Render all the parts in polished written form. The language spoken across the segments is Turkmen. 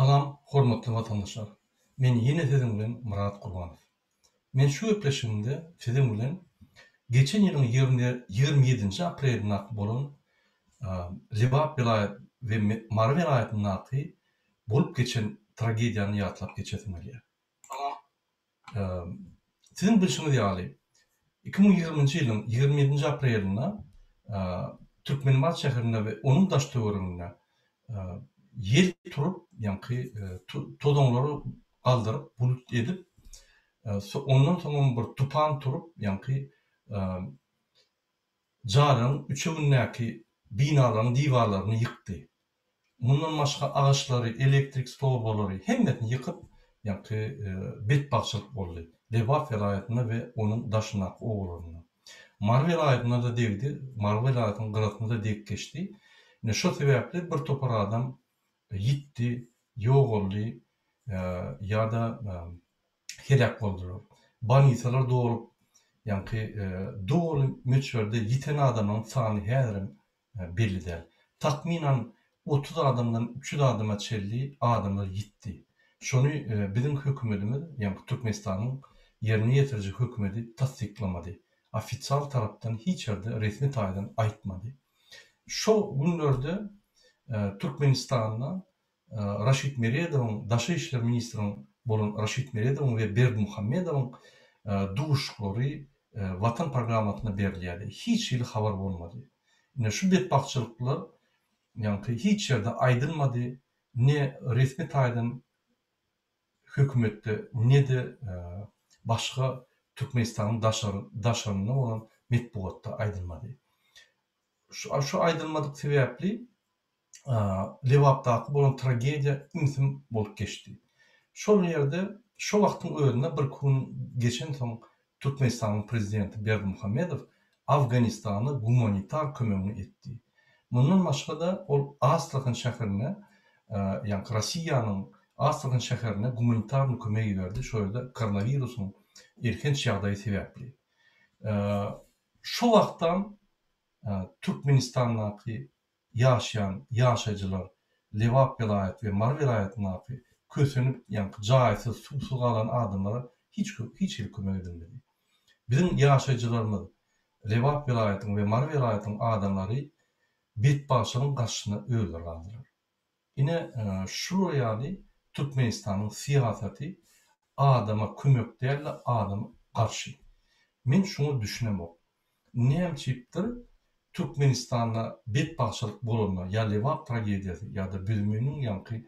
Salam hormatly watandaşlar! Men ýene siziň bilen Myrat Gurbanow. Men şu gepleşigimde siziň bilen geçen ýylyň 27-nji aprelindäki bolan Lebap welaýat we Mary welaýatyndaky bolup geçen tragediýany ýatlap geçesim gelýär. Siziň bilşiňiz ýaly, 2020-nji ýylyň 27-nji aprelinde Türkmenabat şäherinde we onuň daş-töwereginde ýel turup, ýaňky tozanlary galdyryp, bulut edip, ondan soňam bir tupan turup, ýaňky jaýlaryň üçegindäki binalaryň diwarlaryny ýykdy. Mundan başga agaçlary, elektrik stolbalary hemmesini ýykyp, ýaňky betbagtçylyk boldy. Lebap welaýatynda we onuň daşyndaky obalarynda. Mary welaýatynda-da degdi, Mary welaýatynyň gyrasyna-da degip geçdi. Ine şo sebäpli bir topar adam ýitdi, ýogaldy ýa-da heläk boldular. Bolnisalar dolup, ýaňky doly möçberde ýiten adamlaryň sany häzirem belli däl. Takmynan 30 adamdan 300 adama çenli adamlar ýitdi. Şony biziň hökümetimiz, ýaňky Türkmenistanyň ýerine ýetiriji hökümeti tassyklamady. Ofisial tarapdan hiç ýerde resmi taýdan aýtmady. Şo günlerde Türkmenistanda Raşid Meredowyň, daşary işler ministriň bolan Raşid Meredowyň we Berdimuhamedowyň duşuşyklary Watan programmasynda berilýärdi. Hiç hili habar bolmady. Ine şu betbagtçylyklar ýaňky hiç ýerde aýdylmady, ne resmi taýdan hökümetde, ne-de başga Türkmenistanyň daşarynda bolan metbugatda aýdylmady. Şu aýdylmadyk sebäpli Lebapdaky bolan tragediýa ümsüm bolup geçdi. Şol ýerde şo wagtyň özünde birki gün geçensoň Türkmenistanyň prezidenti Berdimuhamedow Afganistana gumanitar kömegini etdi. Mundan başga-da ol Astrahan şäherine, ýaňky Rossiýanyň Astrahan şäherine gumanitarny kömek iberdi, şo ýerde koronawirusyň elhenç ýagdaýy sebäpli. Şo wagtam Türkmenistandaky ýaşaýan ýaşaýjylar Lebap welaýaty we Mary welaýatyndaky kösenip, ýaňky jaýsyz, suwsuz galan adamlara hiç hiç hili kömek edilmedi. Biziň ýaşaýjylarymyz, Lebap welaýatyň we Mary welaýatynyň adamlary betbagtçylygyň garşysyna özleri galdylar. Ine, şular ýaly Türkmenistanyň syýasaty adama kömek däl-de, adama garşy. Men şuňa düşünemok. Nämçipdir Türkmenistanda betbagtçylyk bolanda ýa Lebap tragediýasy ýa-da Büzmeniň ýaňky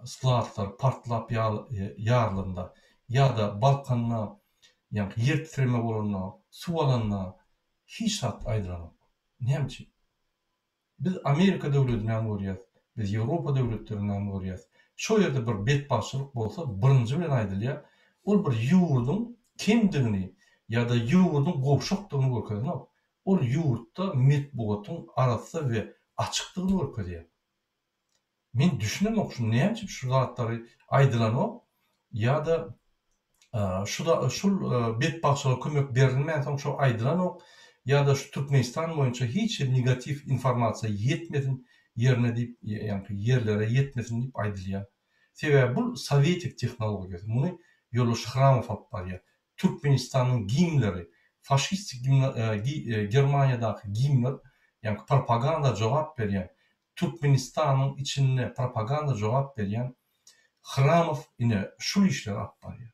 skladlar partlap ýarylanda ýa-da Balkanda ýaňky ýer titreme bolanda, suw alanda hiç zat aýdylanok. Nämçip? Biz Amerika döwledinäm görýäs, biz Ýewropa döwletlerinäm görýäs. Şo ýerde bir betbagtçylyk bolsa birinji bilen aýdylýar, ol bir ýurduň kemdigini ýa-da ýurduň gowşakdygyny görkezenok. Ol ýurtda metbugatyň arassa we açykdygyny görkezýär. Men düşünemok şu näme üçin şu zatlary aýdylanok ýa-da şu şul betbagtçylyga kömek berilmänsoň şo aýdylanok ýa-da şu Türkmenistan boýunça hiç hili negatiw informasiýa ýetmesin ýerine diýip ýaňky ýerlere ýetmesin diýip aýdylýar. Sebäbi bul sowetik tehnologiýasy muny Ýoldaş Hramow alyp barýar. Türkmenistanyň gimnleri faşistik Germaniýadaky gimnler ýaňky propaganda jogap berýän Türkmenistanyň içinde propaganda jogap berýän Hramow ine şul işleri alyp barýar.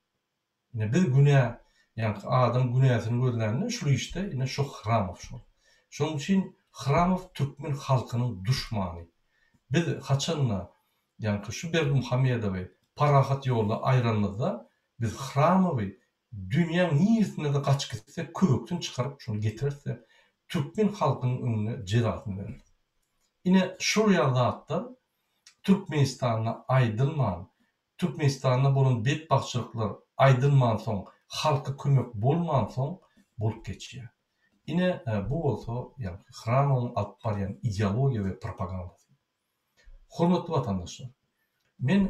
Ine biz günä ýaňky adam günäsini gözlände şul işde ine şu Hramow şol. Şonuň üçin Hramow türkmen halkynyň duşmany. Biz haçanda ýaňky şu Berdimuhamedowy parahat ýolda aýranymyzda biz Hramowy dünýäň niresinde-de gaçyp gitse köwekden çykaryp şony getireris-de türkmen halkynyň öňünde jezasyny bereris. Ine şul ýaly zatlar Türkmenistanda aýdylman, Türkmenistanda bolan betbagtçylyklar aýdylmansoň, halka kömek bolmansoň bolup geçýär. Ine bu bolsa ýaňky Hramowyň alyp barýan ideologiýa we propagandasy. Hormatly watandaşlar! Men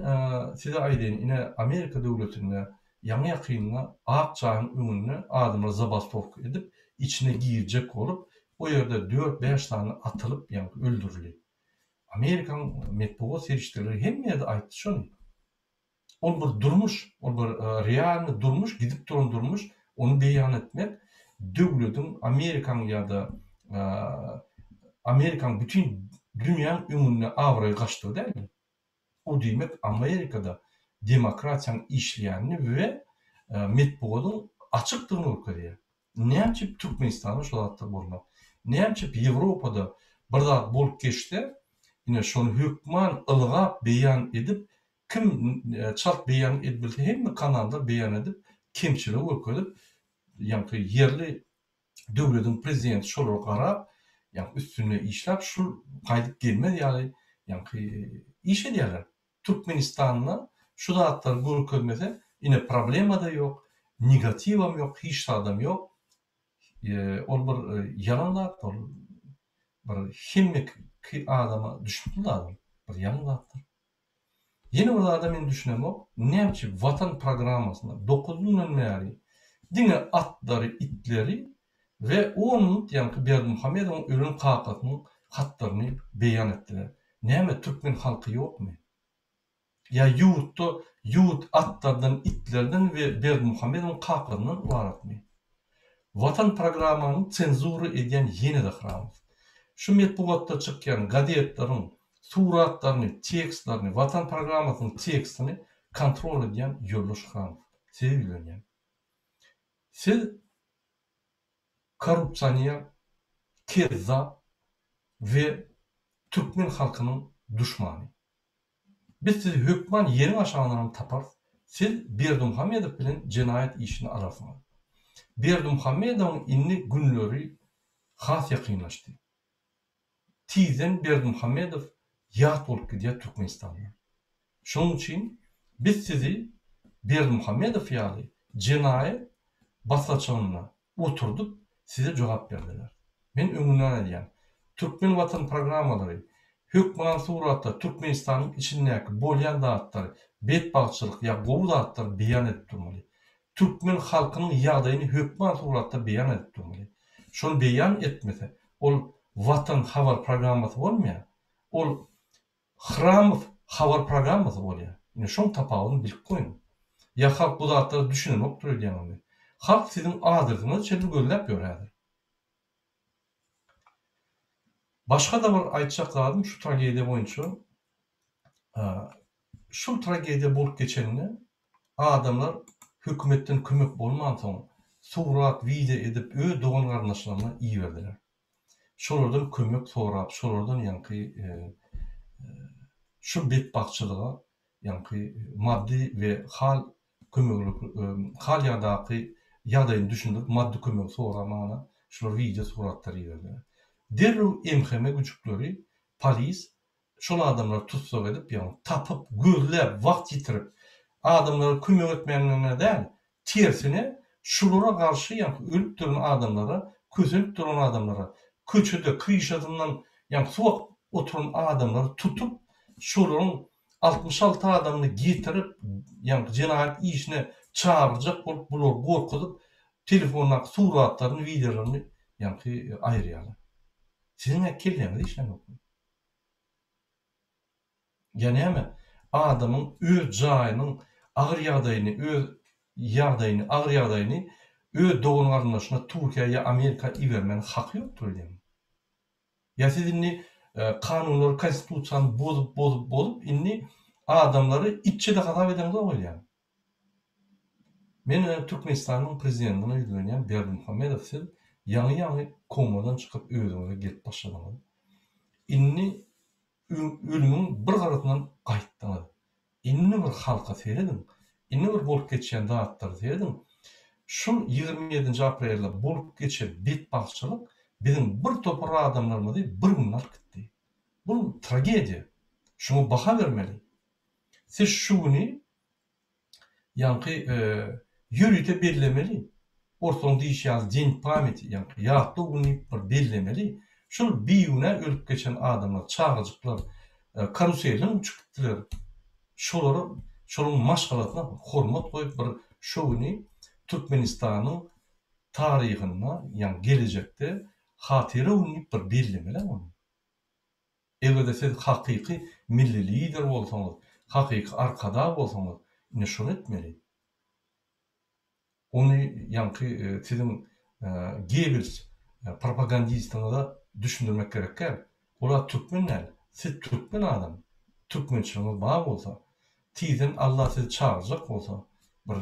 size aýdaýyn, ine Amerika döwletinde ýaňy-ýakynda Ak jaýyň öňünde adamlar zabastowka edip, içine girjek bolup, o ýerde dört-bäş sany atylyp, ýaňky öldürildi. Amerikanyň metbugat serişdeleri hemme ýerde aýtdy şony. Ol bir durmuş, ol bir realny durmuş, gidip duran durmuş, ony beýan etmek döwlediň, Amerikanyň ýa-da Amerikanyň bütin dünýäň öňünde abraýy gaçdygy däldir. O diýmek Amerikada demokratiýanyň işleýänini we metbugadyň açykdygyny görkezýär. Näme üçin Türkmenistanda şo zatlar bolmaz? Näme üçin Ýewropada bir zat bolup geçse, ine şony hökman ylgap beýan edip, kim çalt beýan edibilse hemme kanallar beýan edip, kemçiligi görkezip, ýaňky ýerli döwlediň prezidenti şolara garap, ýaňky üstünde işläp şul gaýdyp gelmez ýaly ýaňky iş edýärler. Türkmenistanda şu zatlary görkezmese ine problemada ýok, negatiwam ýok, hiç zadam ýok. Ol bir ýalan zat, ol bir hemmeki adama düşnükli zat ol, bir ýalan zatdyr. Ýene bir zada men düşünemok, näme üçin Watan programmasynda dokuz günden bäri diňe atlary, itleri we on minut ýaňky Berdimuhamedowyň ölen kakasynyň hatlaryny beýan etdiler. Näme türkmen halky ýokmy? Ýa ýurtda ýurt atlardan, itlerden we Berdimuhamedowyň kakasyndan ybaratmy? Watan programmany senzura edýän ýene-de Hramow. Şu metbugatda çykýan gazetleriň suratlaryny, tekstlerini, Watan programmasynyň tekstini kontrol edýän Ýoldaş Hramow. Size ýüzlenýän. Siz korrupsioner, kezzap we türkmen halkynyň duşmany. Biz sizi hökman ýeriň aşagyndanam taparys. Siz Berdimuhamedow bilen jenaýat işini alarsyňyz. Berdimuhamedowyň indi günleri has ýakynlaşdy. Tizden Berdimuhamedow ýat bolup gidýär Türkmenistandan. Şonuň üçin biz sizi Berdimuhamedow ýaly jenaýat basgaçagynda oturdyp size jogap berdiler. Men öňünden aýdýan. Türkmen watan programmalary hökman suratda Türkmenistanyň içindäki bolýan zatlary, betbagtçylyk ýa gowy zatlary beýan edip durmaly. Türkmen halkynyň ýagdaýyny hökman suratda beýan edip durmaly. Şony beýan etmese ol watan habar programmasy bolmaýar. Ol Hramow habar programmasy bolýar. Ine şoň tapawudyny bilip goýuň. Ýa halk bu zatlara düşünenokdyr öýdýäňizmi? Halk siziň adresiňizi çenli gözläp ýör häzir. Başga-da bir aýtjak zadym şu tragediýa boýunça şul tragediýa bolup geçende adamlar hökümetden kömek bolmansoň surat, wideo edip öz dogan-garyndaşlaryna iberdiler. Şolardan kömek sorap, şolardan ýaňky şu betbagtçylyga ýaňky maddy we hal kömegini hal ýagdaky ýagdaýyny düşündirip maddy kömegi soramana şular wideo suratlar iberdiler. Derrew MHM güjükleri, polis şol adamlary tussag edip, ýagny tapyp, gözläp, wagt ýitirip, adamlara kömek etmändigine däl, tersine, şulara garşy, ýagny ölüp duran adamlara, kösenip duran adamlara, köçede kryşasyndan, ýagny suw akyp oturan adamlary tutup, şolaryň 66 adamyny getirip, ýagny jenaýat işine çagyrjak bolup, bulary gorkuzyp, telefondaky suratlaryny, wideolaryny, ýagny aýyrýarlar. Siziň-ä kelläňiz işlänokmy? Ýa näme, adamyň öz jaýynyň agyr ýagdaýyny, öz ýagdaýyny, agyr ýagdaýyny öz dogan-garyndaşyna Türkiýä ýa Amerika ibermäne haky ýokdur öýdýäňmi? Ýa siz indi kanunlary, konstitusiýany bozup, bozup, bozup indi adamlary itçe-de hasap edeňzok öýdýän. Men Türkmenistanyň prezidentine ýüzlenýän Berdimuhamedow siz ýaňy-ýaňy komadan çykyp özüňize gelip başladyňyz. Indi ölümiň bir gyrasyndan gaýtdyňyz. Indi bir halka serediň. Indi bir bolup geçýän zatlara serediň. Şul 27-nji aprelde bolup geçen betbagtçylyk biziň bir topar adamlarymyzy bir günde alyp gitdi. Bu tragediýa. Şuňa baha bermeli. Siz şu güni ýaňky ýörite bellemeli, orslaryň diýşi ýaly День pamяти, ýaňky ýatlaw güni diýip bir bellemeli. Şol bigünä ölüp geçen adamlar, çagajyklar karuselden uçup gitdiler. Şolara, şolaryň maşgalasyna hormat goýup bir şo güni Türkmenistanyň taryhynda, ýagny gelejekde hatyra güni diýip bir bellemeli ony. Eger-de siz hakyky milli lider bolsaňyz, hakyky arkadag bolsaňyz, ine şony etmeli. Ony ýaňky siziň Gebbels propagandistiňize düşündirmek gerek däl. Ol-a türkmen däl. Siz türkmen adam. Türkmençiligiňiz bar bolsa, tizden Alla sizi çagyrjak bolsa, bir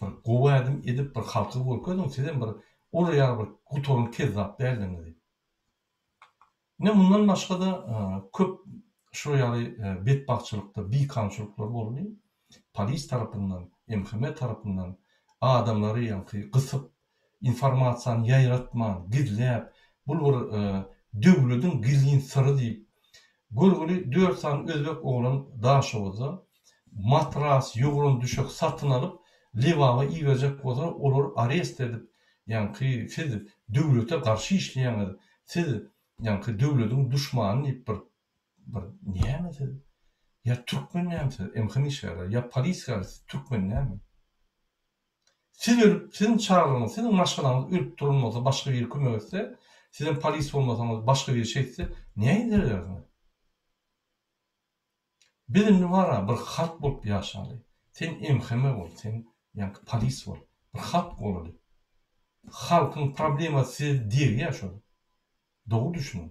bir gowy ädim edip bir halka görkeziň sizem bir ol ýaly bir gutaran kezzap däldigiňizi. Ine mundan başga-da köp şular ýaly betbagtçylyklar, bikanunçylyklar boldy. Polis tarapyndan, MHM tarapyndan adamlary ýaňky gysyp, informasiýany ýaýratman, gizläp, bul bir döwlediň gizlin syry diýip, görgüli dört sany özbek oglan Daşoguzda matras, ýogran düşek satyn alyp, Lebaba iberjek bolsalar, olary arest edip, ýaňky siz döwlete garşy işleýäňiz, siz ýaňky döwlediň duşmany diýip bir bir näme siz? Ýa türkmen näme siz, MHM işgärleri, ýa polis işgärleri siz türkmen näme? Siz ölüp, siziň çagalaryňyz, siziň maşgalaňyz ölüp duran bolsa, başga biri kömek etse, sizem polis bolmasaňyz, başga biri şeýtse, nähili seredersiňiz? Biz indi bara bir halk bolup ýaşaly. Sen MHM bol, sen ýaňky polis bol. Bir halk bolaly. Halkyň problemasy size degýär şol. Dogry düşüniň.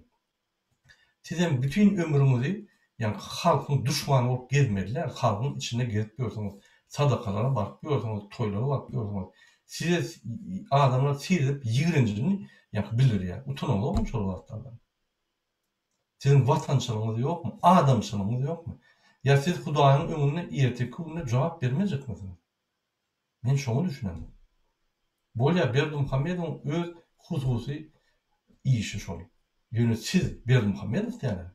Sizem bütin ömrüňizi ýaňky halkyň duşmany bolup gezmeli däl. Halkyň içinde gezip ýörsüňiz, sadakalara baryp ýörsüňiz, toýlara baryp ýörsüňiz. Size adamlar seredip ýigrenjini ýaňky bildirýär. Utanaňzokmy şol zatlardan? Siziň watançylygyňyz ýokmy? Adamçylygyňyz ýokmy? Ýa siz Hudaýyň öňünde erteki günde jogap bermejekmisiňiz? Men şoňa düşünemok. Bolýa Berdimuhamedowyň öz hususy işi şol. Ýöne siz Berdimuhamedow däl-ä.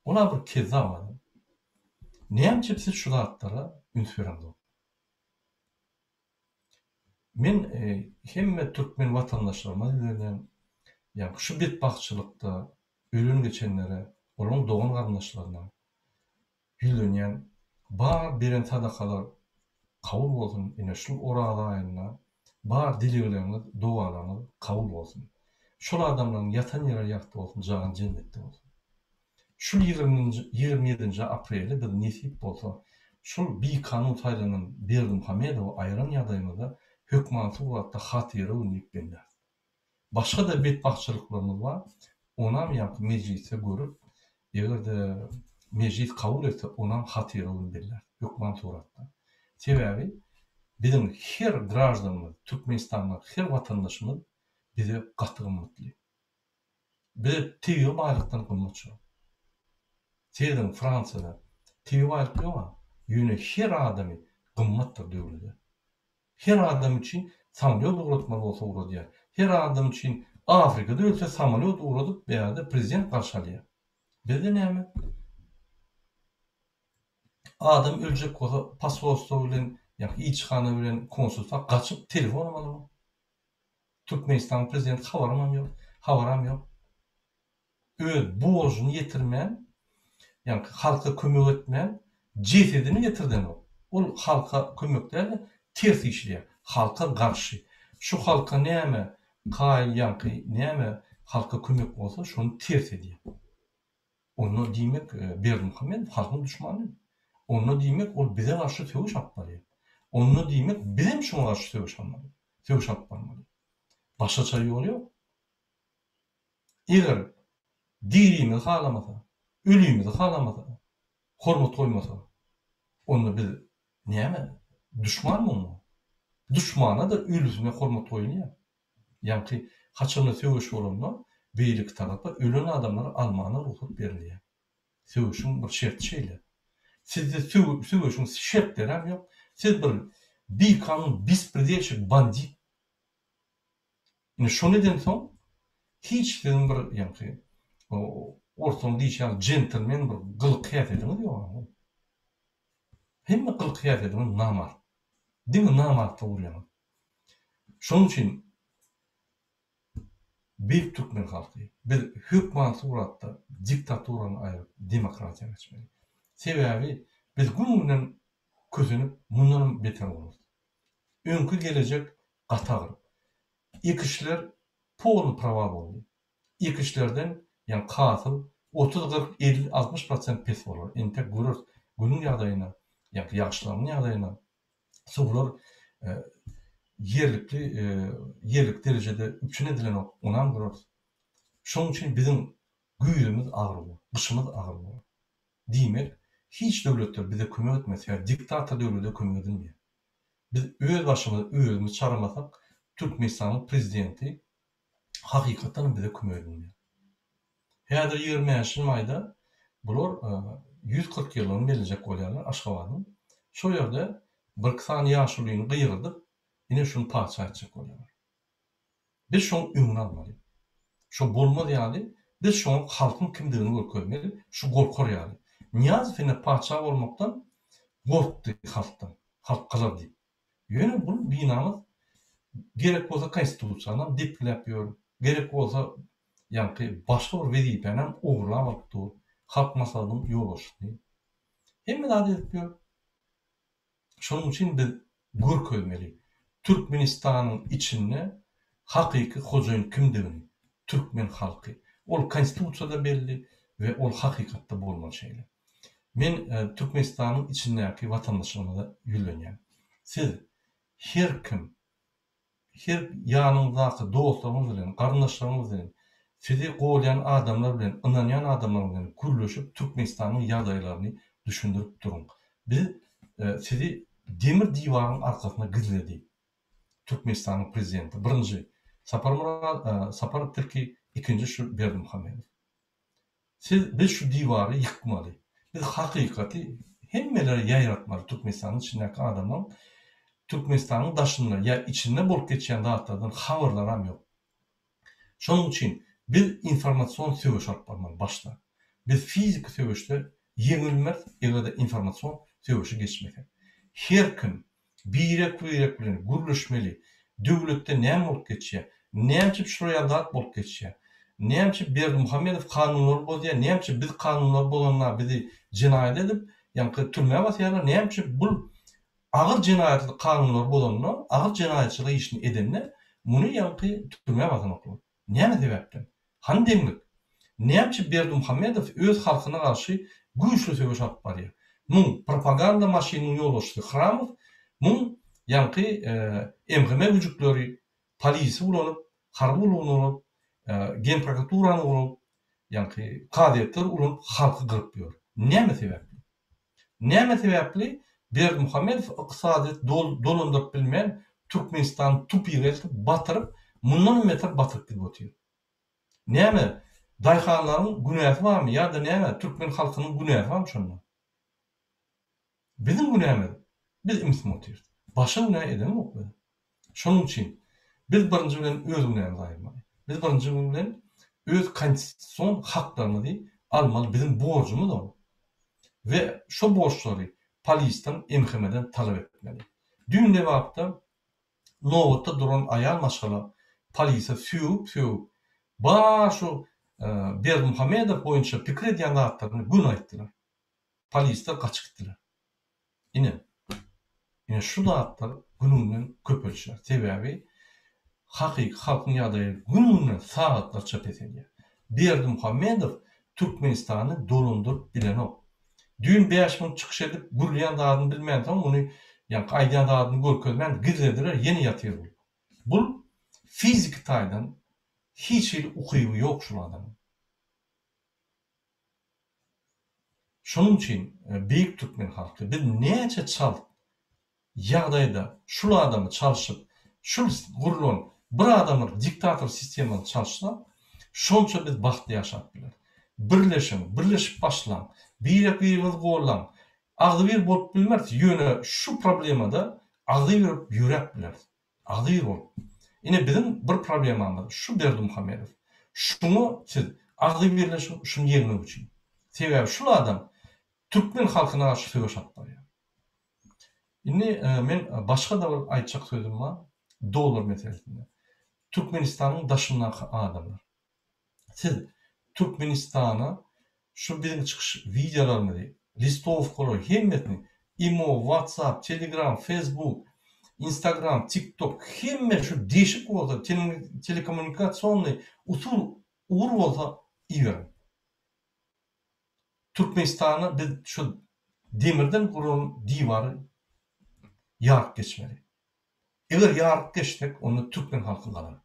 Ol-a bir kezzap adam. Näme üçin siz şu zatlara üns bereňzok? Men hemme türkmen watandaşlaryma ýüzlenýän, ýagny şu betbagtçylykda ölen geçenlere, olaryň dogan-garyndaşlaryna ýüzlenýän, bar beren sadakalar kabul bolsun, ine şul Oraza aýynda bar dilegleriňiz, dogalaryňyz kabul bolsun. Şol adamlaryň ýatan ýeri ýagty bolsun, jany jennetde bolsun. Şul 27-nji aprelde biz nesip bolsa şul bikanun saýlanan Berdimuhamedowy aýyran ýagdaýymyzda hökman suratda hatyra güni diýip belläris. Başga-da betbagtçylyklarymyz bar, onam ýaňky mejlisde görüp, eger-de mejlis kabul etse onam hatyra güni belläris hökman suratda. Sebäbi biziň her graždanymyz, Türkmenistandaky her watandaşymyz bize gaty gymmatly. Bize tebigy baýlykdan gymmat şol. Serediň Fransiýada tebigy baýlyk ýog-a, ýöne her adamy gymmatdyr döwlede. Her adam üçin samolýot ugratmaly bolsa ugradýar. Her adam üçin Afrikada ölse samolýot ugradyp bärde prezident garşy alýar. Bizde näme? Adam öljek bolsa posolstwo bilen ýa ilçihana bilen konsulstwa gaçyp telefonam alanok. Türkmenistanyň prezidenti habarymam ýok, habaram ýok. Öz borjuny ýetirmän, ýaňky halka kömek etmän, jesedini getirdenok. Ol halka kömek däl-de, ters işleýär. Halka garşy. Şu halka näme kaýyl ýaňky näme halka kömek bolsa, şony ters edýär. Onda diýmek Berdimuhamedow halkyň duşmany. Onda diýmek ol bize garşy söweş alyp barýar. Onda diýmek bizem şoňa garşy söweş almaly. Söweş alyp barmaly. Başgaça ýol ýok. Eger dirimizi halamasa, ölimizi halamasa, hormat goýmasa, onda biz näme duşmanmy oňa? Duşmana-da ölüsine hormat goýulýar. Ýaňky haçanda söweş bolanda beýleki tarapa ölen adamlary almana rugsat berilýär. Söweşiň bir şerti şeýle. Sizde söweşiň şertlerem ýok. Siz bir bikanun bespredelşik bandit. Indi şony edensoň hiç siziň bir ýaňky orslaryň diýşi ýaly jentlmen bir gylyk häsiýetiňiz ýok. Hemme gylyk häsiýetiňiz namart. Diňe namartlyk urýaňyz. Şonuň üçin beýik türkmen halky, biz hökman suratda diktaturany aýryp, demokratiýa geçmeli. Sebäbi biz gün-günden kösenip, mundanam beter bolarys. Öňki gelejek gaty agyr. Ekişler polny prowal boldy. Ekişlerden, ýagny hasyl. 30, 40, 50, 60 prosent pes bolar. Entek göreris günüň ýagdaýyna, ýa-da ýagyşlaryň ýagdaýyna. Suwlar ýerlikli ýerlik derejede üpjün edilenok, onam göreris. Şonuň üçin biziň güýzümiz agyr bolar, gyşymyz agyr bolar. Diýmek, hiç döwletler bize kömek etmez, sebäbi diktator döwlede kömek edilmeýär. Biz öz başymyzy özümiz çaramasak, Türkmenistanyň prezidenti hakykatdan hem bize kömek edilmeýär. Häzir 25 maýda bular 140 ýyllygyny bellejek bolýarlar Aşgabadyň. Şo ýerde birki sany ýaşulyny gygyrdyp, ine şuny patyşa etjek bolýarlar. Biz şoň öňüni almaly. Şo bolmaz ýaly biz şoňa halkyň kimdigini görkezmeli, şu gorkar ýaly. Nyýazow ine patyşa bolmakdan gorkdy halkdan, halk galar diýip. Ýöne bul binamys gerek bolsa konstitusiýanam depgiläp ýör, gerek bolsa ýaňky başga bir wezipänem ogurlap alyp dur, halk maslahatynyň ýolbaşçysyny. Hemme zady edip ýör. Şonuň üçin biz görkezmeli, Türkmenistanyň içinde hakyky hojaýyn kimdigini, türkmen halky. Ol konstitusiýada belli we ol hakykatda bolmaly şeýle. Men Türkmenistanyň içindäki watandaşlarymyza ýüzlenýän. Siz her kim Her ýanyňyzdaky dostlaryňyz bilen, garyndaşlaryňyz bilen, sizi golýan adamlar bilen, ynanýan adamlaryňyz bilen gürleşip Türkmenistanyň ýagdaýlaryny düşündirip duruň. Biz sizi demir diwaryň arkasynda gizledi. Türkmenistanyň prezidenti birinji Saparmyrat Sapar Tilki ikinji şu Berdimuhamedow. Siz biz şu diwary ýykmaly. Biz hakykaty hemmelere ýaýratmaly Türkmenistanyň içindäki adamlaň Türkmenistanyň daşynda ýa içinde bolup geçýän zatlardan habarlaram ýok. Şonuň üçin biz informasion söweş alyp barmaly başda. Biz fiziki söweşde ýeňilmeris egerde informasion söweşe geçmesek. Her kim Birek-birek bilen gürleşmeli. Döwletde näme bolup geçýär? Nämçe şular ýaly zat bolup geçýär? Nämçe Berdimuhamedow kanunlary bozýar? Nämçe biz kanunlary bozanda bizi jenaýat edip, ýaňky türmä basýarlar? Nämçe bul agyr jenaýatly kanunlary bozanda, agyr jenaýatçylyk işini edende muny ýaňky türmä basanoklar? Näme sebäpden? Hany deňlik? Nämçe Berdimuhamedow öz halkyna garşy güýçli söweş alyp barýar? Muň propaganda maşynynyň ýolbaşçysy Hramow, muň ýaňky MHM güjükleri polisi ulanyp, harby gullugyny ulanyp, genprokuraturany ulanyp, ýaňky kazyýetleri ulanyp halky gyryp ýör. Näme sebäpli? Näme sebäpli Berdimuhamedow ykdysadyýeti dolandyryp bilmän Türkmenistany tupige eltip batyryp, mundanam beter batyryp gidip otyr? Näme, daýhanlaryň günäsi barmy ýa-da näme, türkmen halkynyň günäsi barmy şonda? Biziň günämiz, biz ümsüm otyrys. Başga günä edeňok biz. Şonuň üçin biz birinji bilen öz günämizi aýyrmaly. Biz birinji bilen öz konstitusion haklarymyzy almaly, biziň borjumyz ol. We şo borçlary polisden, MHM-den talap etmeli. Düýn Lebapda nobatda duran aýal maşgala polise sögüp-sögüp, bar şu Berdimuhamedow boýunça pikir edýän zatlaryny göni aýtdylar. Polisler gaçyp gitdiler. Ine, ine şu zatlar gün-günden köpelişýär. Sebäbi hakyky halkyň ýagdaýy gün-günden sagatlarça peselýär. Berdimuhamedow Türkmenistany dolandyryp bilenok. Düýn 5000 çykyş edip gürleýän zadyny bilmänsoň muny ýaňky aýdýan zadyny görkezmän gizlediler ýene ýatyr bul. Bul fiziki taýdan hiç hili ukyby ýok şul adamyň. Şonuň üçin beýik türkmen halky biz näçe çalt ýagdaýda şul adamy çalşyp, şul gurlan bir adamlyk diktator sistemany çalşsak, şonça biz bagtly ýaşap bileris. Birleşiň, birleşip başlaň, birek-biriňizi gollaň. Agzybir bolup bilmeris, ýöne şu problemada agzybir bolup ýöräp bileris. Agzybir bolup. Ine biziň bir problemamyz şu Berdimuhamedow. Şuňa siz agzybirleşiň şuny ýeňmek üçin. Sebäbi şul adam türkmen halkyna garşy söweş alyp barýar. Indi men başga-da bir aýtjak sözüm bar dollar meselesinde. Türkmenistanyň daşyndaky adamlar. Siz Türkmenistana şu biziň çykyş wideolarymyzy, listowkalary hemmesini imo, whatsapp, telegram, facebook, instagram, tiktok hemme şu deşik bolsa telekomunikasionnyý usul ugur bolsa iberiň. Türkmenistanda biz şu demirden guran diwary ýaryp geçmeli. Eger ýaryp geçsek, onda türkmen halky galar.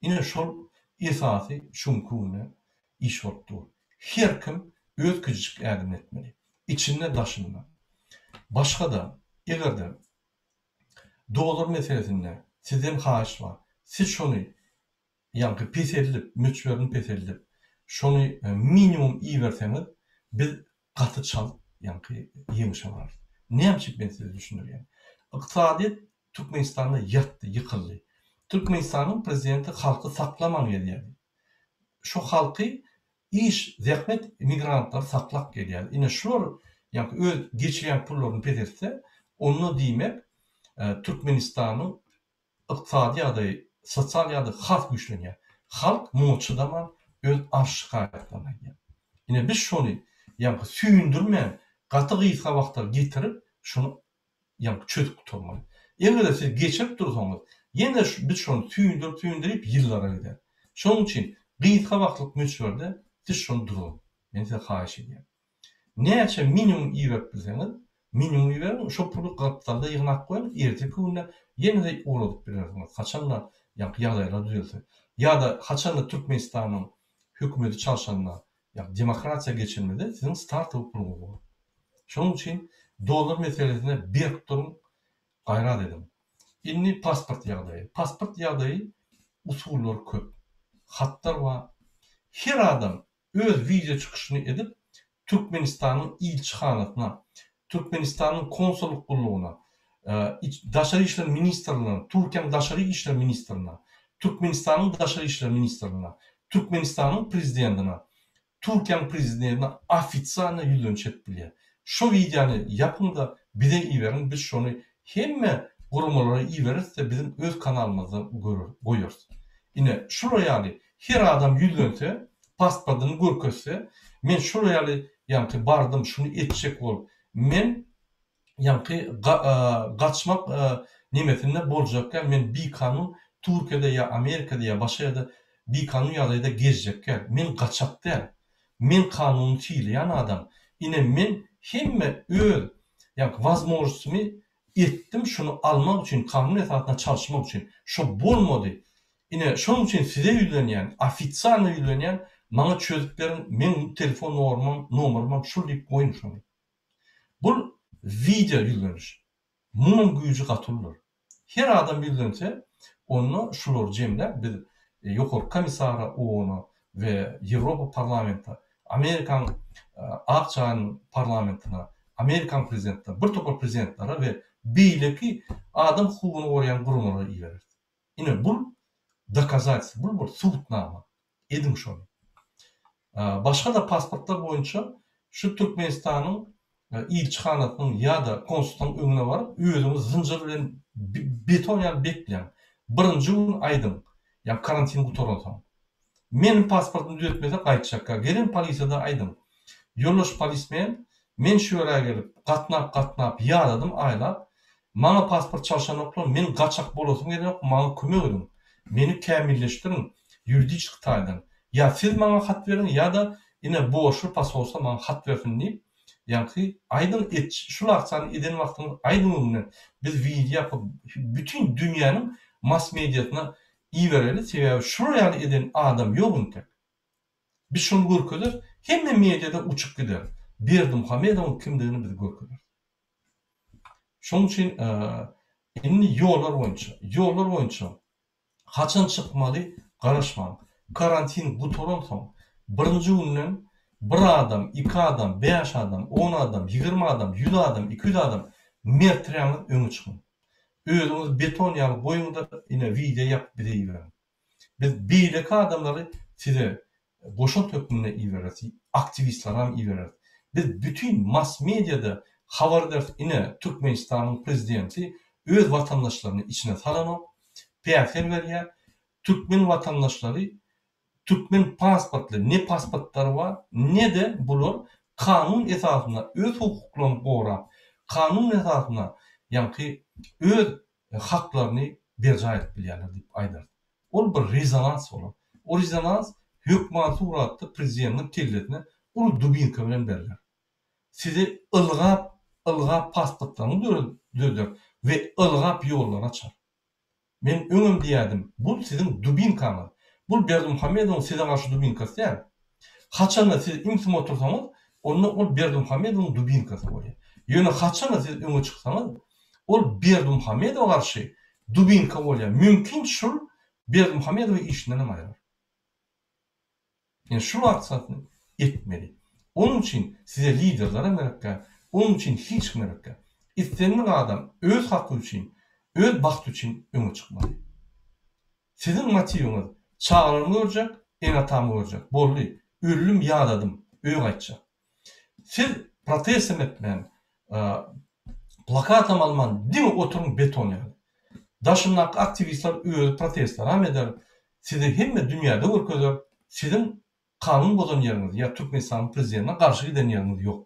Ine şol esasy şu günki günde iş bolup dur. Her kim öz kiçijik ädimini etmeli. Içinde daşynda. Başga-da eger-de dollar meselesinde sizden haýyş bar. Siz şony ýaňky peseldip, möçberini peseldip, şony minimum iberseňiz, biz gaty çalt ýaňky ýeňşe bararys. Näme üçin men size düşündirýän. Ykdysadyýet Türkmenistanda ýatdy, ýykyldy. Türkmenistanyň prezidenti halky saklaman gelýärdi. Şo halky iş, zähmet migrantlary saklap gelýärdi. Ine şular ýaňky öz geçirýän pullaryny peseltse, onda diýmek Türkmenistanyň Ykdysady ýagdaýy, sosial ýagdaý has güýçlenýär. Halk muňa çydaman öz arz-şikaýatlaryny aýdýar. Ine biz şony ýaňky süýndürmän gaty gysga wagtda getirip şony ýaňky çözüp gutarmaly. Eger-de siz geçirip dursaňyz ýene biz şony süýndürip-süýndürip ýyllara gider. Şonuň üçin gysga wagtlyk möçberde siz şony duruň. Men size haýyş edýän. Näçe minimum iberip bilseňiz, minimum iberiň, şo puly gapdalda ýygnap goýuň, erteki günde ýene-de ugradyp bilersiňiz, haçan-da ýaňky ýagdaýlar düzelse. Ýa-da haçan-da Türkmenistanyň hökümeti çalşanda, ýagny demokratiýa geçenimizde siziň startowy puluňyz bolar. Şonuň üçin dollar meselesinde berk duruň, gaýrat ediň. Indi pasport ýagdaýy. Pasport ýagdaýy usullary köp. Hatlar bar. Her adam öz wideo çykyşyny edip, Türkmenistanyň ilçihanasyna, Türkmenistanyň konsullyk gullugyna, Daşary işler ministrligine, Türkiýäniň Daşary işler ministrine, Türkmenistanyň Daşary işler ministrine, Türkmenistanyň Prezidentine, Türkiýäniň Prezidentine ofisialno ýüzleniş edip bilýär. Şo wideony ýapyň-da bize iberiň, biz şony hemme guramalara ibereris-de biziň öz kanalymyzda görer, goýarys. Ine, şular ýaly her adam ýüzlense, pasportyny görkezse, men şular ýaly ýaňky bardym, şuny etjek bolup, men ýaňky gaçmak nemesinde boljakkä, men bikanun Türkiýede ýa Amerikada ýa başga ýerde bikanun ýagdaýda gezjekkä, men gaçak däl. Men kanuny sylaýan adam. Ine, men hemme öz ýaňky wazmožnostymy etdim şuny almak üçin, kanun esasynda çalyşmak üçin. Şo bolmady. Ine, şonuň üçin size ýüzlenýän, ofisialno ýüzlenýän, maňa çözüp beriň, meň telefon normam, nomerymam şul diýip goýuň şony. Bul wideo ýüzleniş. Munuň güýji gaty uludyr. Her adam ýüzlense, onda şulary jemläp biz Ýokarky komissara OON-a we Ýewropa parlamente, Amerikaň Ak jaýynyň parlamentine, Amerikaň prezidentine, bir topar prezidentlere we beýleki adam hukugyny goraýan guramalara ibereris. Ine bul dokazatelstwo, bul bir subutnama. Ediň şony. Başga-da pasportlar boýunça şu Türkmenistanyň ilçihanasynyň ýa-da konsullygyň öňüne baryp, özüňizi zynjyr bilen beton ýaly bekläň. Birinji gün aýdyň, ýa karantin gutaransoň. Meniň pasportymy düzetmese gaýtjakka. Gelen polisiýada aýdyň. Ýoldaş polismen, men şu ýere gelip, gatnap-gatnap ýadadym aýlap, Maňa pasport çalşanoklar, men gaçak bolasym gelenok, maňa kömek ediň. Meni kämilleşdiriň ýuridiçeski taýdan. Ýa siz maňa hat beriň ýa-da ine borçly posolstwo maňa hat bersin diýip, ýaňky aýdyň et şul aksiýany eden wagtyňyz aýdyň öňünden biz wideo ýapyp bütin dünýäniň mass mediasyna ibereli sebäbi şular ýaly eden adam ýok intek. Biz şony görkezeris hemme mediada uçup gider. Berdimuhamedowyň kimdigini biz görkezeris. Şonuň üçin indi ýollar boýunça, ýollar boýunça haçan çykmaly garaşmaň. Karantin gutaransoň birinji günden bir adam, iki adam, bäş adam, on adam, 20 adam, 100 adam, 200 adam merträňiz öňe çykyň. Özüňizi beton ýaly goýuň-da ine wideo ýapyp bize iberiň. Biz beýleki adamlary size goşant hökmünde ibereris, aktiwistleram ibereris. Biz bütin mass mediada habar ederis, ine Türkmenistanyň prezidenti öz watandaşlaryny içine salanok, päsgel berýär, türkmen watandaşlary türkmen pasportly ne pasportlary bar, ne-de bular kanun esasynda öz hukuklaryny gorap, kanun esasynda ýaňky öz haklaryny berjaý edip bilýärler diýip aýdarys. Ol bir rezonans bolar. O rezonans hökman suratda prezidentiň kellesine uly dubinka bilen berler. Sizi ylgap, ylgap pasportlaryňyzy düzeder we ylgap ýollary açar. Men öňem diýýärdim, bul siziň dubinkaňyz. Bul Berdimuhamedowyň size garşy dubinkasy däl. Haçanda siz ümsüm otursaňyz, onda ol Berdimuhamedowyň dubinkasy bolýar. Ýöne haçanda siz öňe çyksaňyz, ol Berdimuhamedowa garşy dubinka bolýar. Mümkin şul Berdimuhamedowy işindenem aýyrar. Ine şu maksadyny etmeli. Onuň üçin size liderlerem gerek däl, onuň üçin hiç kim gerek däl. Islendik adam öz haky üçin, öz bagty üçin öňe çykmaly. Siziň motiwiňiz çagalarymy görjek, ene-atamy görjek, boldy, öldüm, ýadadym, öýe gaýtjak. Siz protestem etmän, plakatam alman diňe oturyň beton ýaly. Daşyndaky aktiwistler özi protestleram eder, sizi hemme dünýäde görkezer, siziň kanun bozan ýeriňiz ýa Türkmenistanyň prezidentine garşy giden ýeriňiz ýok.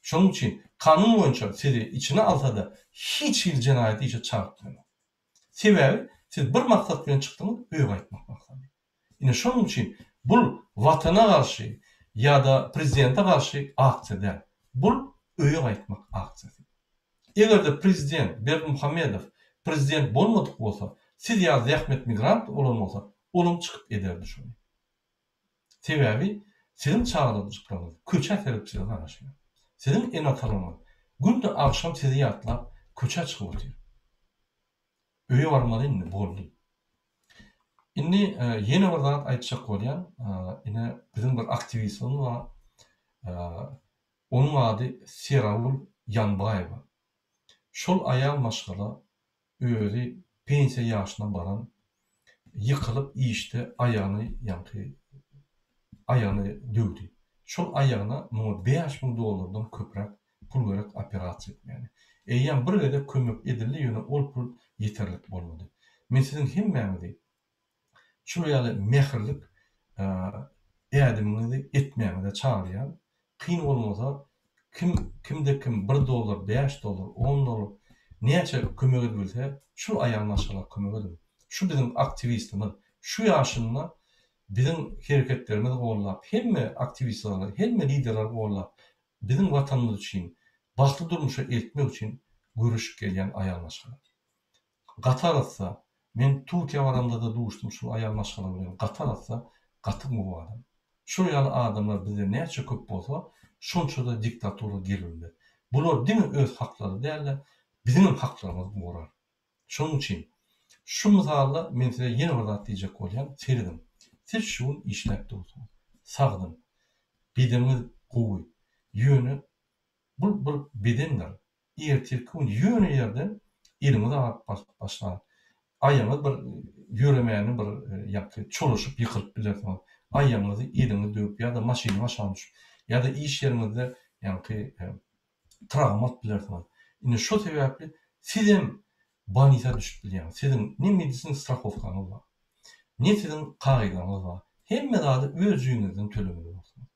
Şonuň üçin kanun boýunça sizi içine alsada hiç hili jenaýat işe çagyryp bilenok. Sebäbi siz bir maksat bilen çykdyňyz öýe gaýtmak maksady. Ine şonuň üçin bul watana garşy ýa-da prezidente garşy aksiýa däl. Bul öýe gaýtmak aksiýasy. Eger-de prezident Berdimuhamedow prezident bolmadyk bolsa, siz ýaly zähmet migrant bolan bolsa, olam çykyp ederdi şony. Sebäbi siziň çagalajyklaryňyz köçä seredip size garaşýar. Siziň ene-atalaryňyz günde agşam sizi ýatlap köçä çykyp otyr. Öýe barmaly indi boldy. Indi ýene bir zat aýtjak bolýan, ine biziň bir aktiwistimiz bar. Onuň ady Seragül Ýanbaýewa. Şol aýal maşgala özi pensiýa ýaşyna baran, ýykylyp işde aýagyny ýaňky aýagyny döwdi. Şol aýagyna muňa 5000 dollardan köpräk pul gerek operasiýa etmäne. Eýýäm bir gezek kömek edildi ýöne ol pul ýeterlik bolmady. Men siziň hemmäňizi şular ýaly mähirlik ädimiňizi etmäňize çagyrýan. Kyn bolmasa kim kimde kim bir dollar, bäş dollar, on dollar näçe kömek edibilse şul aýal maşgala kömek ediň. Şu biziň aktiwistimiz şu ýaşynda biziň hereketlerimizi gollap hemme aktiwistleri hemme liderleri gollap biziň watanymyz üçin bagtly durmuşa eltmek üçin göreşip gelýän aýal maşgala. Gaty arassa, men Türkiýä baramda-da duşdum şul aýal maşgala bilen, gaty arassa, gaty gowy adam. Şol ýaly adamlar bizde näçe köp bolsa, şonça-da diktatura gelibilmez. Bular diňe öz haklary däl-de, biziňem haklarymyzy gorar. Şonuň üçin, şu mysalda men size ýene bir zat diýjek bolýan, serediň, siz şu gün işläp dursuňyz, sagdyn, bedeniňiz gowy, ýöne bul bir bedendir, ertirki gün ýöne ýerden eliňiz agyryp başlar, aýagyňyz bir ýöremäni bir ýaňky çolaşyp ýykylyp bilersiňiz, aýagyňyzy eliňizi döwüp ýa-da maşynyň aşagyna düşüp, ýa-da iş ýeriňizde ýaňky trawma alyp bilersiňiz. Indi şo sebäpli sizem bolnisa düşüp bilýäňiz. Siziň ne medisin strahowkaňyz bar, ne siziň kagyzlaryňyz bar. Hemme zady öz jübiňizden tölemeli bolarsyňyz.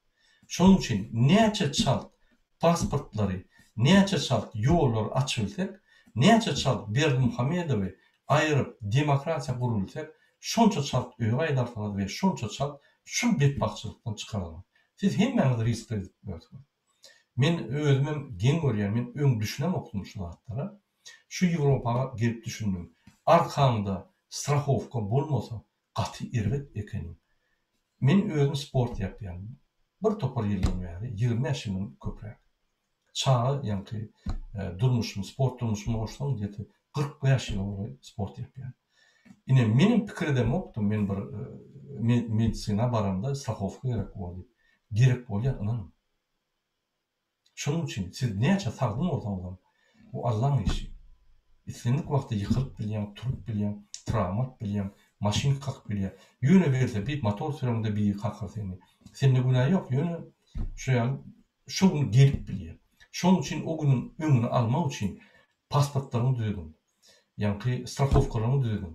Şonuň üçin näçe çalt pasportlary, näçe çalt ýollary açybilsek, näçe çalt Berdimuhamedowy aýyryp demokratiýa gurubilsek, şonça çalt öýe gaýdarsyňyz we şonça çalt şul betbagtçylykdan çykararsyňyz. Siz hemmäňiz riskde gidip bilersiňiz. Men özümem geň görýän, men öň düşünemokdym şu zatlara. Şu Ýewropa gelip düşündim. Arkaňda strahowka bolmasa gaty erbet ekeni. Men özüm sport ýapýan. Bir topar ýyldan bäri, 25 ýyldan köpräk. Çaga ýaňky durmuşymy, sport durmuşymy goşsaň gdeti 45 ýyla golaý sport ýapýan. Ine menem pikir edemokdym, men bir medisina baramda strahowka gerek bor diýip. Gerek bolýar ynanyň. Şonuň üçin siz näçe sagdyn bolsaňyzam, bu Allaň işi. Islendik wagtda ýykylyp bilýäň, turup bilýäň, trawma alyp bilýäň, maşyn kakyp bilýär. Ýöne welosiped, motor süreňde biri kakar seni. Sende günä ýok, ýöne şu ýaly şo gün gelip bilýär. Şonuň üçin o günüň öňüni almak üçin pasportlaryňy düzediň. Ýaňky strahowkalaryňy düzediň.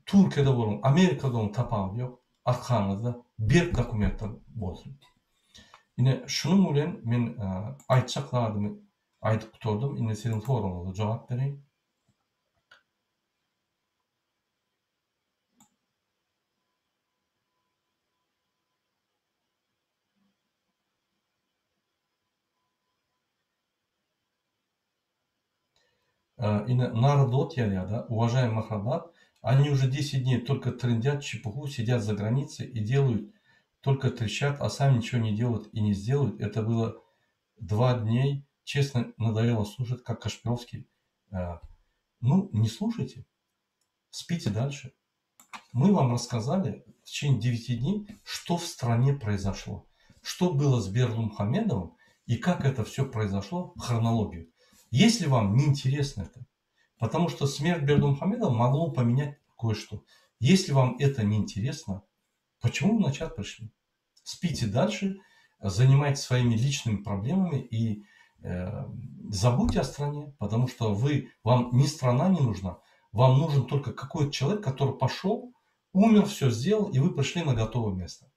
Türkiýede boluň, Amerikada boluň tapawudy ýok. Arkaňyzda berk dokumentler bolsun. Ine şunuň bilen men aýtjak zadymy aýdyp gutardym. Indi siziň soragyňyza jogap bereýin. Ine Narodot ýazýar-da, Уважаемый Махаббат, они уже 10 дней только трындят чепуху, сидят за границей и делают, только трещат, а сами ничего не делают и не сделают. Это было два дней. Честно, надоело слушать, как Кашпировский. Ну, не слушайте, спите дальше. Мы вам рассказали в течение 9 дней, что в стране произошло, что было с Бердымухамедовым и как это все произошло, хронологию. Если вам не интересно это, потому что смерть Бердымухамедова могло поменять кое-что. Если вам это не интересно, почему вы на чат пришли? Спите дальше, занимайтесь своими личными проблемами и забудьте о стране, потому что вы, вам ни страна не нужна, вам нужен только какой-то человек, который пошел, умер, все сделал, и вы пришли на готовое место.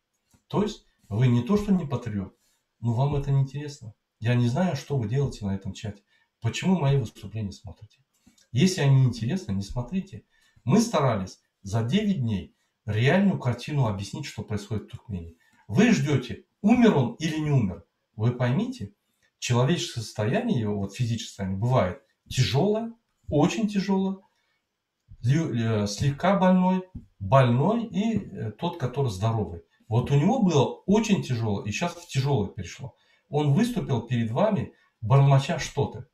То есть вы не то, что не патриот, но вам это не интересно. Я не знаю, что вы делаете на этом чате. Почему мои выступления смотрите? Если они интересны, не смотрите. Мы старались за 9 дней реальную картину объяснить, что происходит в Туркмении. Вы ждете, умер он или не умер. Вы поймите, человеческое состояние его, вот физическое состояние, бывает тяжелое, очень тяжелое, слегка больной, больной и тот, который здоровый. Вот у него было очень тяжело, и сейчас в тяжелое перешло. Он выступил перед вами, бормоча что-то.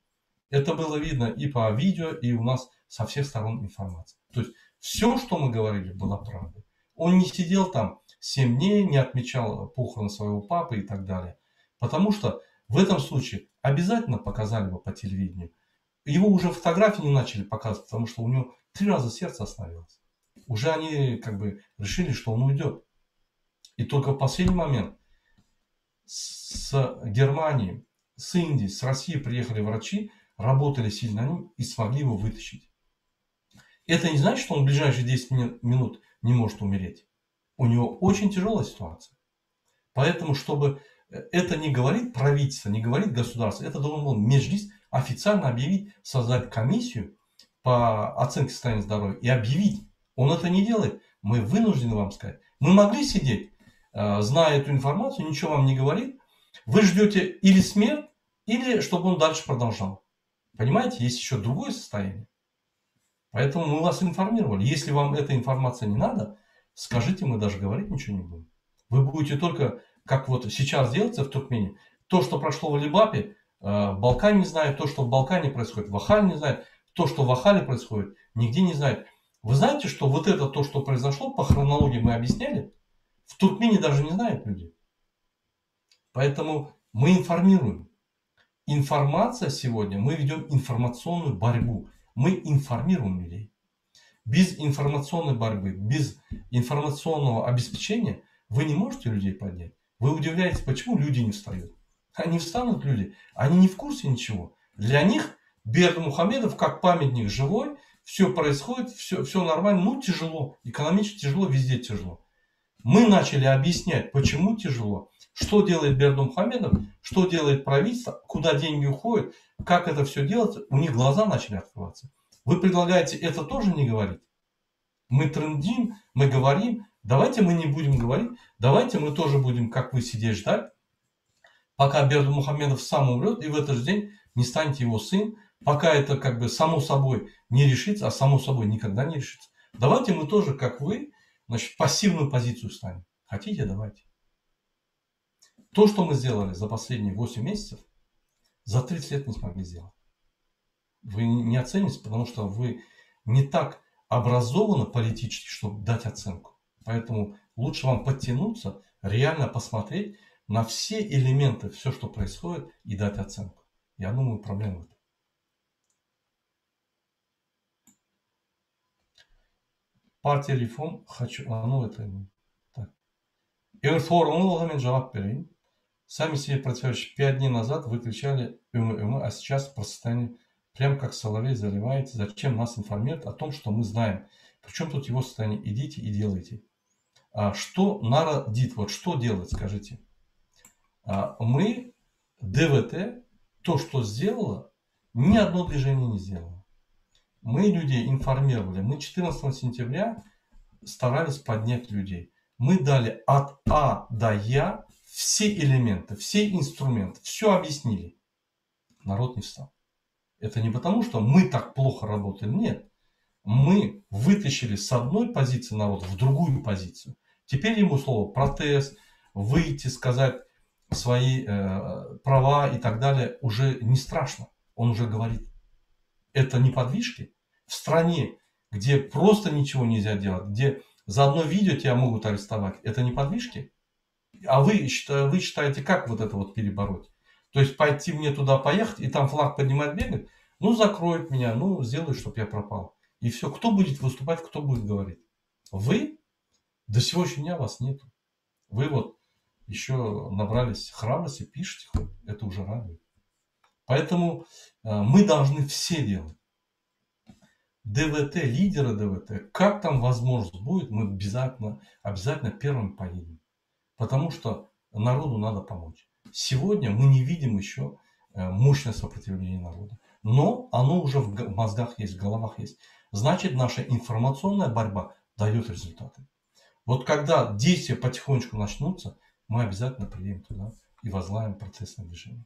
Это было видно и по видео, и у нас со всех сторон информация. То есть все, что мы говорили, было правдой. Он не сидел там 7 дней, не отмечал похороны своего папы и так далее. Потому что в этом случае обязательно показали бы по телевидению. Его уже фотографии не начали показывать, потому что у него 3 раза сердце остановилось. Уже они как бы решили, что он уйдет. И только в последний момент с Германии, с Индии, с России приехали врачи, работали сильно на ним и смогли его вытащить. Это не значит, что он в ближайшие 10 минут не может умереть. У него очень тяжелая ситуация. Поэтому, чтобы это не говорит правительство, не говорит государство, это должен был Меджлис официально объявить, создать комиссию по оценке состояния здоровья и объявить. Он это не делает. Мы вынуждены вам сказать. Мы могли сидеть, зная эту информацию, ничего вам не говорит. Вы ждете или смерть, или чтобы он дальше продолжал. Понимаете, есть еще другое состояние. Поэтому мы вас информировали. Если вам эта информация не надо, скажите, мы даже говорить ничего не будем. Вы будете только, как вот сейчас делается в Туркмении, то, что прошло в Лебапе, в Балкане не знают, то, что в Балкане происходит, в Ахале не знают, то, что в Ахале происходит, нигде не знают. Вы знаете, что вот это то, что произошло, по хронологии мы объясняли, в Туркмении даже не знают люди. Поэтому мы информируем. Информация сегодня, мы ведем информационную борьбу. Мы информируем людей. Без информационной борьбы, без информационного обеспечения вы не можете людей поднять. Вы удивляетесь, почему люди не встают. Они встанут, люди, они не в курсе ничего. Для них Бердымухамедов как памятник живой, все происходит, все, все нормально, ну тяжело, экономически тяжело, везде тяжело. Мы начали объяснять, почему тяжело, что делает Бердымухамедов, что делает правительство, куда деньги уходят, как это все делается. У них глаза начали открываться. Вы предлагаете это тоже не говорить? Мы трындим, мы говорим, давайте мы не будем говорить, давайте мы тоже будем, как вы, сидеть ждать, пока Бердымухамедов сам умрет, и в этот же день не станет его сын, пока это как бы само собой не решится, а само собой никогда не решится. Давайте мы тоже, как вы, значит, пассивную позицию станем. Хотите, давайте. То, что мы сделали за последние 8 месяцев, за 30 лет не смогли сделать. Вы не оцените, потому что вы не так образованы политически, чтобы дать оценку. Поэтому лучше вам подтянуться, реально посмотреть на все элементы, все, что происходит, и дать оценку. Я думаю, проблема в этом. Партия реформ хочу... А, ну это... Так. Eger soragyňyz bolsa men jogap bereýin. Сами себе противоречите. 5 дней назад вы кричали öňe öňe, а сейчас про состояние прям как соловей заливаете. Зачем нас информировать о том, что мы знаем? Причем тут его состояние? Идите и делайте. А что народит? Вот что делать, скажите? А мы, ДВТ, то, что сделало, ни одно движение не сделало. Мы людей информировали. Мы 14 сентября старались поднять людей. Мы дали от А до Я все элементы, все инструменты, все объяснили. Народ не встал. Это не потому, что мы так плохо работали, нет. Мы вытащили с одной позиции народ в другую позицию. Теперь ему слово протест, выйти, сказать свои права и так далее уже не страшно. Он уже говорит. Это не подвижки. В стране, где просто ничего нельзя делать, где за одно видео тебя могут арестовать, это не подвижки? А вы считаете, как вот это вот перебороть? То есть пойти мне туда поехать и там флаг поднимать, бегать? Ну, закроют меня, ну, сделают, чтоб я пропал. И все. Кто будет выступать, кто будет говорить? Вы? До сегодняшнего дня вас нету. Вы вот еще набрались храбрости, пишете хоть, это уже радует. Поэтому мы должны все делать. ДВТ, лидеры ДВТ, как там возможность будет, мы обязательно первым поедем. Потому что народу надо помочь. Сегодня мы не видим еще мощное сопротивление народа. Но оно уже в мозгах есть, в головах есть. Значит, наша информационная борьба дает результаты. Вот когда действия потихонечку начнутся, мы обязательно приедем туда и возглавим протестное движение.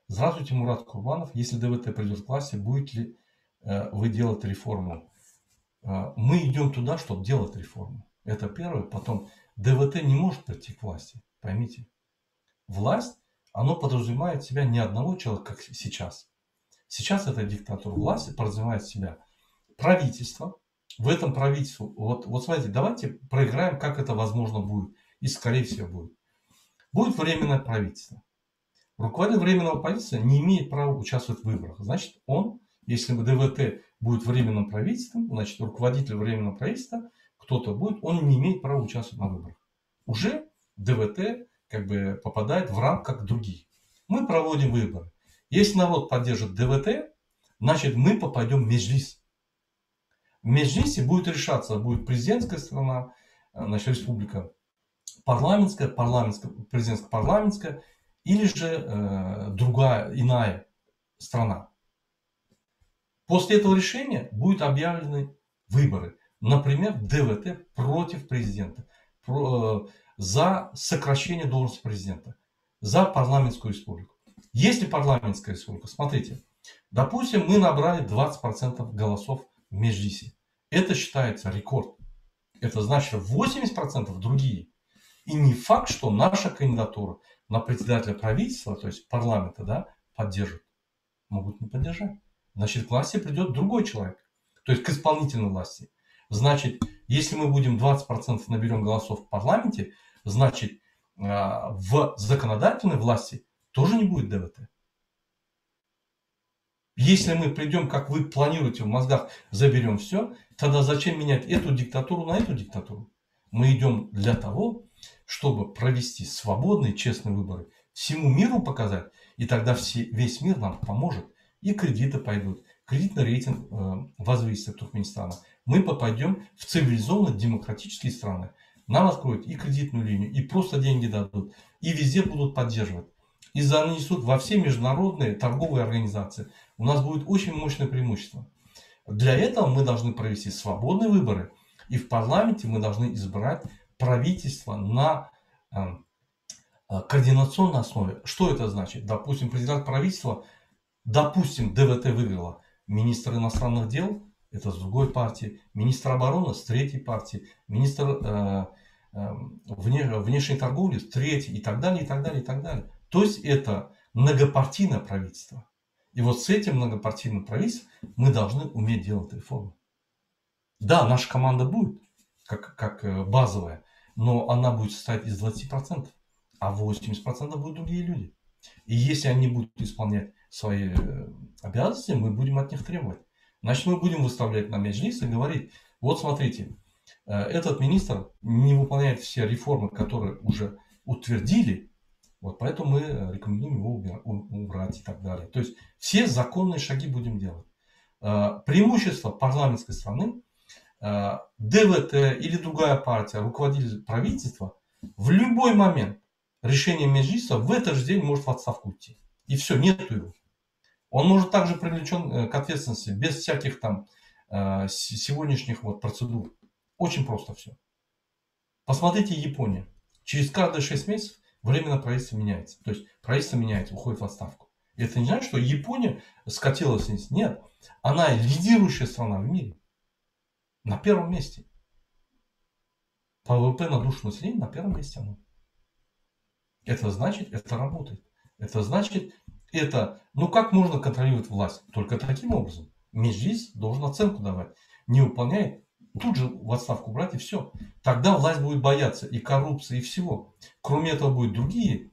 Здравствуйте, Мурат Курбанов. Если ДВТ придет к власти, будет ли вы делать реформу? Мы идем туда, чтобы делать реформу. Это первое. Потом ДВТ не может прийти к власти. Поймите. Власть, она подразумевает себя не одного человека, как сейчас. Сейчас это диктатура. Власть подразумевает себя правительство. В этом правительстве, вот смотрите, давайте проиграем, как это возможно будет. И скорее всего будет. Будет временное правительство. Руководитель временного правительства не имеет права участвовать в выборах. Значит, он, если ДВТ будет временным правительством, значит, руководитель временного правительства, кто-то будет, он не имеет права участвовать на выборах. Уже ДВТ попадает в рамки, как другие. Мы проводим выборы. Если народ поддержит ДВТ, значит, мы попадем в Меджлис. В Меджлисе будет решаться, будет президентская страна, значит, республика парламентская, парламентская, президентская, парламентская, или же другая, иная страна. После этого решения будут объявлены выборы. Например, ДВТ против президента, за сокращение должности президента, за парламентскую республику. Если парламентская республика, смотрите, допустим, мы набрали 20% голосов в Меджлисе. Это считается рекорд. Это значит, 80% другие. И не факт, что наша кандидатура на председателя правительства, то есть парламента, да, поддержит. Могут не поддержать. Значит, к власти придет другой человек. То есть к исполнительной власти. Значит, если мы будем 20% наберем голосов в парламенте, значит, в законодательной власти тоже не будет ДВТ. Если мы придем, как вы планируете в мозгах, заберем все, тогда зачем менять эту диктатуру на эту диктатуру? Мы идем для того, чтобы провести свободные, честные выборы, всему миру показать, и тогда весь мир нам поможет. И кредиты пойдут, кредитный рейтинг возвысится Туркменистана. Мы попадем в цивилизованные демократические страны. Нам откроют и кредитную линию, и просто деньги дадут, и везде будут поддерживать. И занесут во все международные торговые организации. У нас будет очень мощное преимущество. Для этого мы должны провести свободные выборы. И в парламенте мы должны избрать правительство на координационной основе. Что это значит? Допустим, президент правительства, допустим, ДВТ выиграла. Министр иностранных дел, это с другой партии, министр обороны с третьей партии, министр внешней торговли с третьей и так далее, и так далее, и так далее. То есть это многопартийное правительство. И вот с этим многопартийным правительством мы должны уметь делать реформы. Да, наша команда будет как базовая, но она будет состоять из 20%, а 80% будут другие люди. И если они будут исполнять свои обязанности, мы будем от них требовать. Значит, мы будем выставлять на Меджлис и говорить, вот смотрите, этот министр не выполняет все реформы, которые уже утвердили, вот поэтому мы рекомендуем его убрать и так далее. То есть все законные шаги будем делать. Преимущество парламентской страны, ДВТ или другая партия, руководитель правительства, в любой момент решение Меджлиса в этот же день может в отставку уйти. И все, нету его. Он может также привлечен к ответственности без всяких там сегодняшних вот процедур. Очень просто все. Посмотрите Японию. Через каждые 6 месяцев Временное правительство меняется. То есть правительство меняется, уходит в отставку. Это не значит, что Япония скатилась вниз. Нет. Она лидирующая страна в мире. На первом месте. По ВВП на душу населения на первом месте она. Это значит, это работает. Это значит, это... Ну как можно контролировать власть? Только таким образом. Меджлис должен оценку давать. Не выполняет, тут же в отставку брать и все. Тогда власть будет бояться и коррупции, и всего. Кроме этого будут другие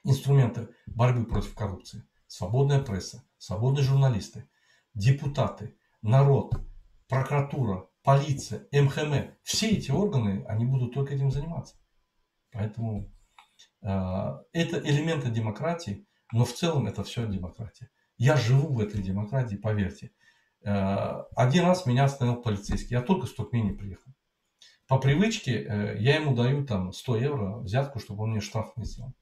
инструменты борьбы против коррупции. Свободная пресса, свободные журналисты, депутаты, народ, прокуратура, полиция, МХМ. Все эти органы, они будут только этим заниматься. Поэтому это элементы демократии, но в целом это все демократия. Я живу в этой демократии, поверьте. Один раз меня остановил полицейский. Я только с Туркмении приехал. По привычке я ему даю там 100 евро взятку, чтобы он мне штраф не сделал.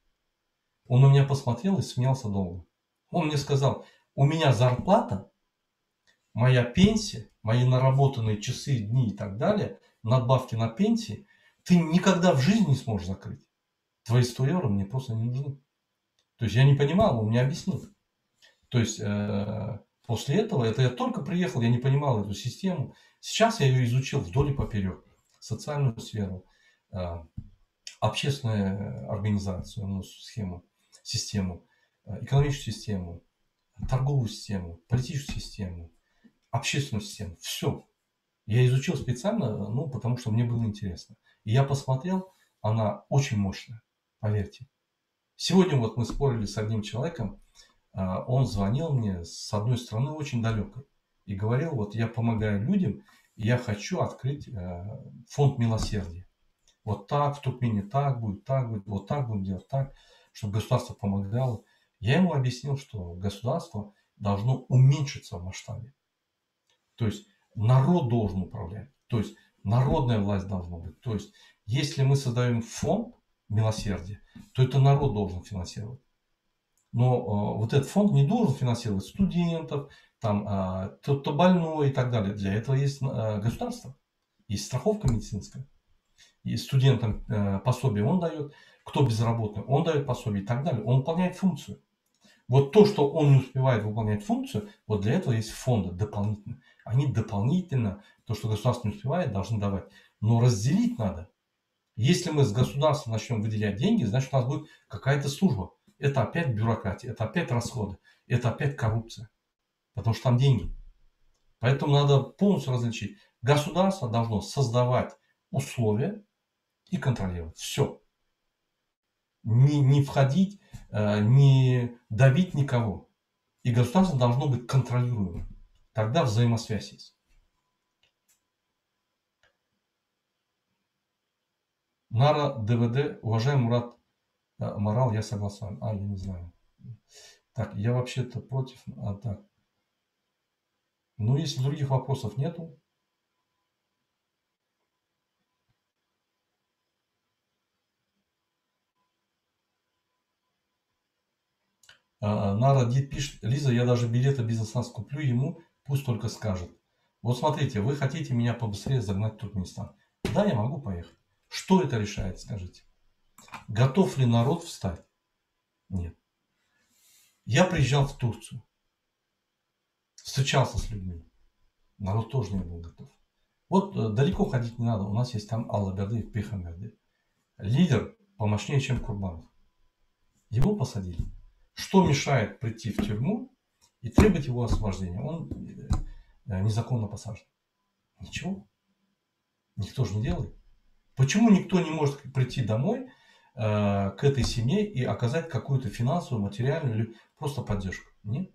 Он на меня посмотрел и смеялся долго. Он мне сказал, у меня зарплата, моя пенсия, мои наработанные часы, дни и так далее, надбавки на пенсии, ты никогда в жизни не сможешь закрыть. Твои 100 евро мне просто не нужны. То есть я не понимал, он мне объяснил. То есть после этого, это я только приехал, я не понимал эту систему. Сейчас я ее изучил вдоль и поперек. Социальную сферу, общественную организацию, ну, схему, систему, экономическую систему, торговую систему, политическую систему, общественную систему. Все. Я изучил специально, ну, потому что мне было интересно. И я посмотрел, она очень мощная, поверьте. Сегодня вот мы спорили с одним человеком, он звонил мне с одной страны очень далекой и говорил, вот я помогаю людям, и я хочу открыть фонд милосердия. Вот так, в Туркмении так будет, вот так будем делать, так, чтобы государство помогало. Я ему объяснил, что государство должно уменьшиться в масштабе. То есть народ должен управлять, то есть народная власть должна быть. То есть если мы создаем фонд милосердия, то это народ должен финансировать. Но вот этот фонд не должен финансировать студентов, там, тот, кто больной и так далее. Для этого есть государство, есть страховка медицинская. И студентам пособие он дает, кто безработный, он дает пособие и так далее. Он выполняет функцию. Вот то, что он не успевает выполнять функцию, вот для этого есть фонды дополнительно. Они дополнительно, то, что государство не успевает, должны давать. Но разделить надо. Если мы с государства начнем выделять деньги, значит у нас будет какая-то служба. Это опять бюрократия, это опять расходы, это опять коррупция. Потому что там деньги. Поэтому надо полностью различить. Государство должно создавать условия и контролировать. Все. Не входить, не давить никого. И государство должно быть контролируемым. Тогда взаимосвязь есть. Нара ДВД, уважаемый Мурат Марал, я согласен. А, я не знаю. Так, я вообще-то против. А, так. Ну, если других вопросов нету. Нара Дид пишет, Лиза, я даже билеты бизнес-класс куплю ему, пусть только скажет. Вот смотрите, вы хотите меня побыстрее загнать в Туркменистан. Да, я могу поехать. Что это решает, скажите? Готов ли народ встать? Нет. Я приезжал в Турцию, встречался с людьми. Народ тоже не был готов. Вот далеко ходить не надо. У нас есть там Аллаберды и Пихамберды. Лидер помощнее, чем Курбанов. Его посадили. Что мешает прийти в тюрьму и требовать его освобождения? Он незаконно посажен. Ничего. Никто же не делает. Почему никто не может прийти домой к этой семье и оказать какую-то финансовую, материальную или просто поддержку? Нет.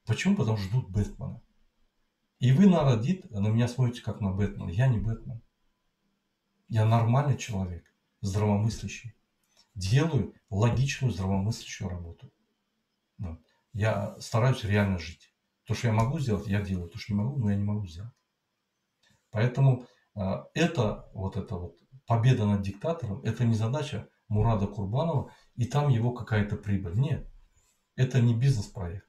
Почему? Потому что ждут Бэтмена. И вы, Нара Дид, на меня смотрите как на Бэтмена. Я не Бэтмен. Я нормальный человек, здравомыслящий. Делаю логичную, здравомыслящую работу. Вот. Я стараюсь реально жить. То, что я могу сделать, я делаю. То, что не могу, но я не могу сделать. Поэтому это вот эта вот победа над диктатором, это не задача Мурада Курбанова, и там его какая-то прибыль. Нет, это не бизнес-проект.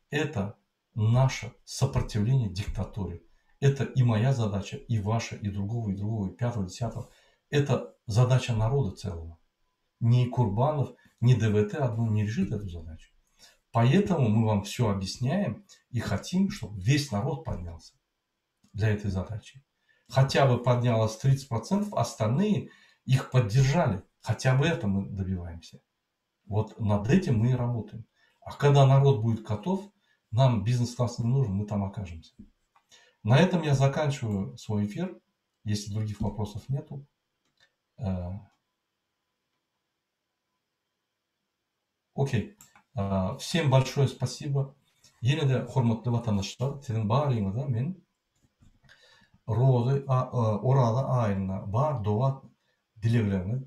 Это наше сопротивление диктатуре. Это и моя задача, и ваша, и другого, и другого, и пятого, и десятого. Это задача народа целого. Ни Курбанов, ни ДВТ одно не решит эту задачу. Поэтому мы вам все объясняем и хотим, чтобы весь народ поднялся для этой задачи. Хотя бы поднялось 30%, остальные их поддержали. Хотя бы это мы добиваемся. Вот над этим мы и работаем. А когда народ будет готов, нам бизнес-класс не нужен, мы там окажемся. На этом я заканчиваю свой эфир. Если других вопросов нету. Э, окей. Э, всем большое спасибо. Ýene-de hormatly watandaşlar, siziň baryňyza men Rozy Oraza aýynda bar doga dilegleriňiz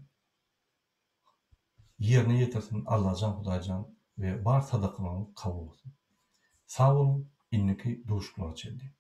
ýerine ýetirsin Allajan Hudaýjan we bar sadakalaryňyz kabul bolsun. Sag boluň indiki duşuşyklara çenli.